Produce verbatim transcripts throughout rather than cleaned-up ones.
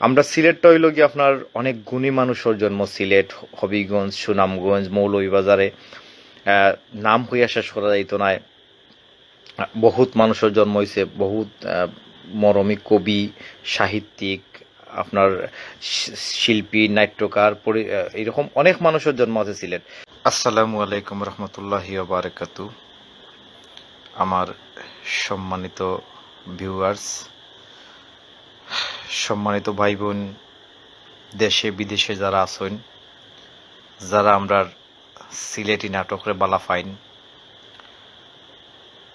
আমরা সিলেটটা অইলো গিয়া আপনার অনেক গুণী মানুষর জন্ম। সিলেট, হবিগঞ্জ, সুনামগঞ্জ, মৌলভীবাজারে, আহ, নাম কইয়া শেষ করা যাইতো নায়। বহুত মানুষর জন্ম অইছে, বহুত, আহ, মরমী কবি, সাহিত্যিক, আপনার শি-, শিল্পী, নাট্যকার, পরি-, আহ, এরকম অনেক মানুষর জন্ম আছে সিলেট। আসসালামু আলাইকুম রহমতুল্লাহি ওয়া বারাকাতু। আমার সম্মানিত ভিউয়ার্স, সম্মানিত ভাই বোন, দেশে বিদেশে যারা আছইন, যারা আমরার সিলেটি নাটকরে বালা পাইন,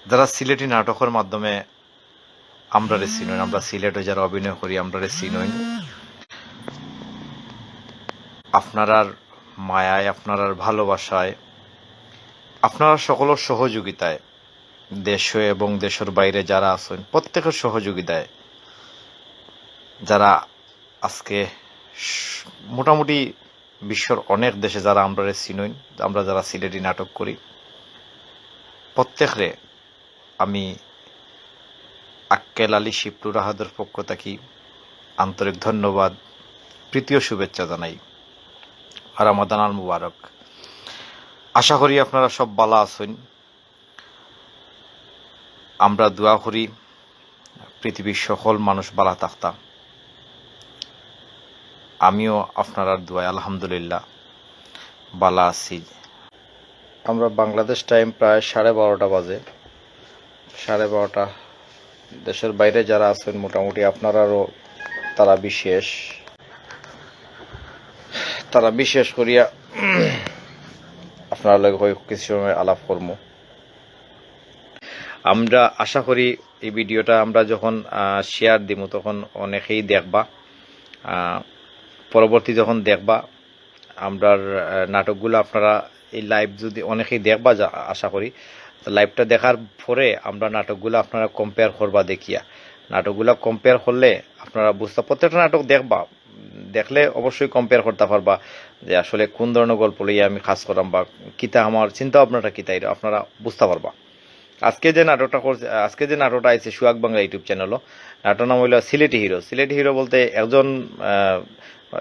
যারা সিলেটি নাটকর মাধ্যমে আমরারে চিনইন, আমরা সিলেটে যারা অভিনয় করি আমরারে চিনইন, আপনারার মায়ায়, আপনারার ভালোবাসায়, আপনারা সকলর সহযোগিতায়, দেশে এবং দেশর বাইরে যারা আছইন প্রত্যেকের সহযোগিতায়, যারা আজকে স-, মোটামুটি বিশ্বর অনেক দেশে যারা আমরারে চিনইন, আমরা যারা সিলেটি নাটক করি, প্রত্যেকরে আমি আক্কেল আলী শিপলু রাহাদর পক্ষ থাকি আন্তরিক ধন্যবাদ, প্রীতি ও শুভেচ্ছা জানাই। আর রমাদান আল মুবারক। আশা করি আপনারা সব বালা আছইন। আমরা দোয়া করি পৃথিবীর সকল মানুষ বালা থাকতা। আমিও আপনারার দোয়ায় আলহামদুলিল্লাহ বালা আছি। আমরা বাংলাদেশ টাইম প্রায় সাড়ে বারোটা বাজে। সাড়ে বারোটা। দেশর বাইরে যারা আছইন মোটামুটি আপনারারও তারা বিশেষ, তারা বিশেষ করিয়া আপনারার লগে হয় কিছু সময় আলাপ করমু। আমরা আশা করি এই ভিডিওটা আমরা যখন, আহ, শেয়ার দিমু তখন অনেকেই দেখবা, আহ, পরবর্তী যখন দেখবা আমরার, আহ, নাটকগুলা আপনারা এই লাইভ যদি অনেকেই দেখবা যা-, আশা করি, তো লাইভটা দেখার পরে আমরা নাটকগুলা আপনারা কম্পেয়ার করবা দেখিয়া। নাটকগুলা কম্পেয়ার করলে আপনারা বুঝতা, প্রত্যেকটা নাটক দেখবা, দেখলে অবশ্যই কম্পেয়ার করতা পারবা যে আসলে কোন ধরনের গল্প লইয়া আমি কাজ করাম বা কিতা আমার চিন্তা ভাবনাটা কিতা, এটা আপনারা বুঝতা পারবা। আজকে যে নাটকটা করছে, আজকে যে নাটকটা আইছে সুহাগ বাংলা YouTube চ্যানেলও, নাটকর নাম অইলো সিলেটি হিরো। সিলেটি হিরো বলতে একজন, আহ,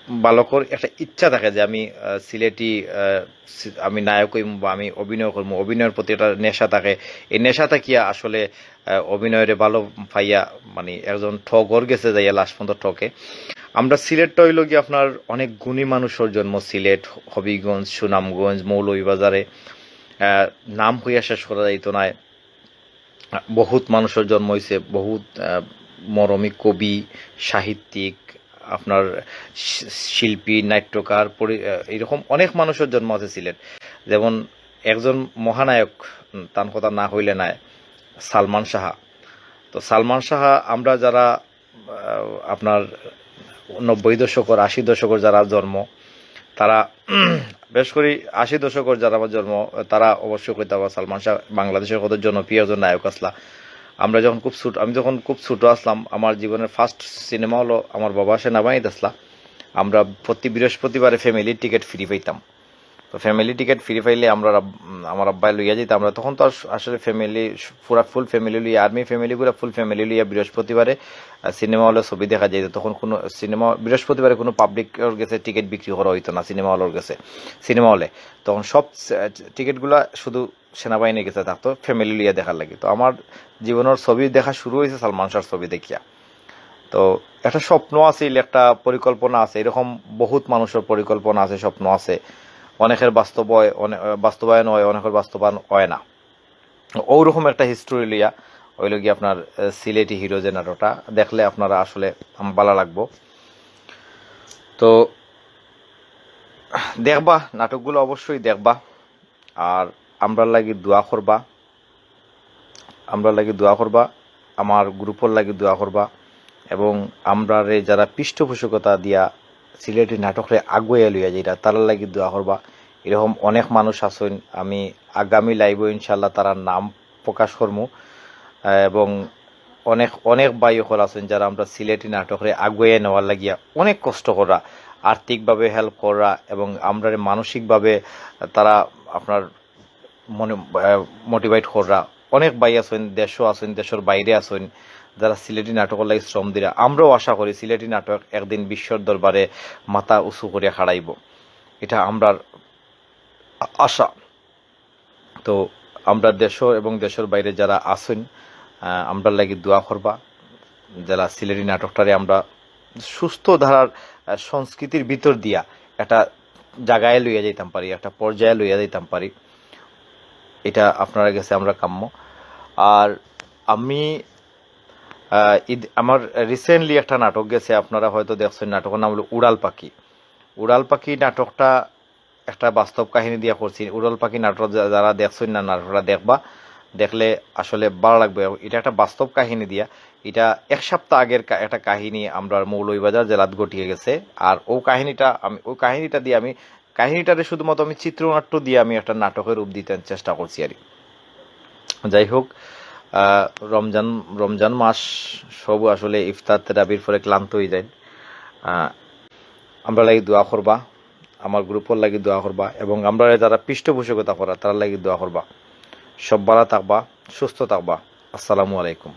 বালকর একটা ইচ্ছা থাকে যে আমি, আহ, সিলেটি, আহ, সি-, আমি নায়ক অইমু বা আমি অভিনয় করমু, অভিনয়র প্রতি একটা নেশা থাকে। এই নেশা থাকিয়া আসলে, আহ, অভিনয়রে ভালো পাইয়া মানে একজন ঠগর গেছে যাইয়া লাস্ট পর্যন্ত ঠকে। আমরা সিলেটটা অইলো গিয়া আপনার অনেক গুণী মানুষর জন্ম, সিলেট, হবিগঞ্জ, সুনামগঞ্জ, মৌলভীবাজারে, আহ, নাম কইয়া শেষ করা যাইতো নায়। বহুত মানুষর জন্ম অইছে, বহুত, আহ, মরমী কবি, সাহিত্যিক, আপনার শি-, শিল্পী, নাট্যকার, পরি-, আহ, এরকম অনেক মানুষর জন্ম আছে সিলেট। যেমন একজন মহানায়ক, উম, তান কথা না কইলে নায়, সালমান শাহ। তো সালমান শাহ আমরা যারা, আহ, আপনার নব্বই দশকর, আশি দশকর যারা জন্ম, তারা বেশ করি আশি দশকর যারা আমার জন্ম, তারা অবশ্যই কইতা পারবা সালমান শাহ বাংলাদেশর কত জনপ্রিয় একজন নায়ক আছলা। আমরা যখন খুব ছোট, আমি যখন খুব ছোট আছলাম, আমার জীবনের ফার্স্ট সিনেমা হলো আমার বাবা সেনাবাহিনীত আছলা। আমরা প্রতি বৃহস্পতিবারে ফ্যামিলি টিকিট ফ্রি পাইতাম। তো ফ্যামিলি টিকিট ফ্রি পাইলে আমরা আব-, উম, আমার আব্বায় লইয়া যাইতা। আমরা তখন তো আস-, আসলে ফ্যামিলি, পুরা ফুল ফ্যামিলি লইয়া, আর্মি ফ্যামিলি পুরা ফুল ফ্যামিলি লইয়া বৃহস্পতিবারে, আহ, সিনেমা হলে ছবি দেখা যাইতো। তখন কোনো সিনেমা, বৃহস্পতিবারে কোনো পাবলিকর গেছে টিকিট বিক্রি করা হইতো না সিনেমা হলর গেছে, সিনেমা হলে। তখন সব সে-, টিকিটগুলা শুধু সেনাবাহিনীর গেছে থাকতো ফ্যামিলি লইয়া দেখার লাগি। তো আমার জীবনের ছবি দেখা শুরু হয়েছে সালমান শাহর ছবি দেখিয়া। তো একটা স্বপ্ন আছে, একটা পরিকল্পনা আছে, এরকম বহুত মানুষের পরিকল্পনা আছে, স্বপ্ন আছে, অনেকের বাস্তব হয়, অনে-, বাস্তবায়ন হয়, অনেকের বাস্তবায়ন হয় না। ওরকম একটা হিস্টরি লইয়া অইলো গিয়া আপনার, আহ, সিলেটি হিরো যে নাটকটা দেখলে আপনারা আসলে, উম, ভালা লাগবো। তো দেখবা, নাটকগুলা অবশ্যই দেখবা, আর আমরার লাগি দোয়া করবা, আমরার লাগি দোয়া করবা, আমার গ্রুপর লাগি দোয়া করবা, এবং আমরারে যারা পৃষ্ঠপোষকতা দিয়া সিলেটি নাটকরে আগুয়াইয়া লইয়া যাইরা, তারার লাগি দোয়া করবা। এরকম অনেক মানুষ আছইন, আমি আগামী লাইভও ইনশাআল্লাহ তারার নাম প্রকাশ করমু। আহ, এবং অনেক, অনেক ভাই অকল আছইন যারা আমরা সিলেটি নাটকরে আগুয়াইয়া নেওয়ার লাগিয়া অনেক কষ্ট কররা, আর্থিকভাবে হেল্প কররা এবং আমরারে মানসিকভাবে তারা আপনার মনে, আহ, মোটিভেট কররা। অনেক ভাই আছইন, দেশও আছইন, দেশর বাইরে আছইন, যারা সিলেটি নাটকর লাগি শ্রম দিরা, আমরাও আশা করি সিলেটি নাটক একদিন বিশ্বর দরবারে মাথা উঁচু করিয়া খাড়াইবো। ইটা আমরার আ-, আশা। তো আমরা দেশো এবং দেশর বাইরে যারা আছইন, আহ, আমরার লাগি দোয়া করবা, যারা সিলেটি নাটকটারে আমরা সুস্থ ধারার, আহ, সংস্কৃতির ভিতর দিয়া একটা জাগায় লইয়া যাইতাম পারি, একটা পর্যায়ে লইয়া যাইতাম পারি, ইটা আপনারার গেছে আমরা কাম্য। আর আমি, আহ, ইদ-, আমার recently একটা নাটক গেছে, আপনারা হয়তো দেখছইন, নাটকর নাম হলো উড়াল পাখি। উড়াল পাখি নাটকটা একটা বাস্তব কাহিনী দিয়া করছি। উড়াল পাখি নাটক যা-, যারা দেখছইন না, নাটকটা দেখবা, দেখলে আসলে ভালা লাগবো। এবং ইটা একটা বাস্তব কাহিনী দিয়া, ইটা এক সপ্তাহ আগের কা-, একটা কাহিনী আমরার মৌলভীবাজার জেলাত ঘটিয়া গেছে। আর ও কাহিনীটা আমি, ওই কাহিনীটা দিয়া আমি, কাহিনীটারে শুধুমাত্র আমি চিত্রনাট্য দিয়া আমি একটা নাটকের রূপ দিতে চেষ্টা করছি আর কি। যাই হোক, আহ, রমজান, রমজান মাস সব আসলে ইফতার তেরাবির পরে ক্লান্ত হয়ে যায়। আহ, আমরার লাগি দোয়া করবা, আমার গ্রুপর লাগি দোয়া করবা, এবং আমরারে যারা পৃষ্ঠপোষকতা করা, তারার লাগি দোয়া করবা। সব ভালা থাকবা, সুস্থ থাকবা। আসসালামু আলাইকুম।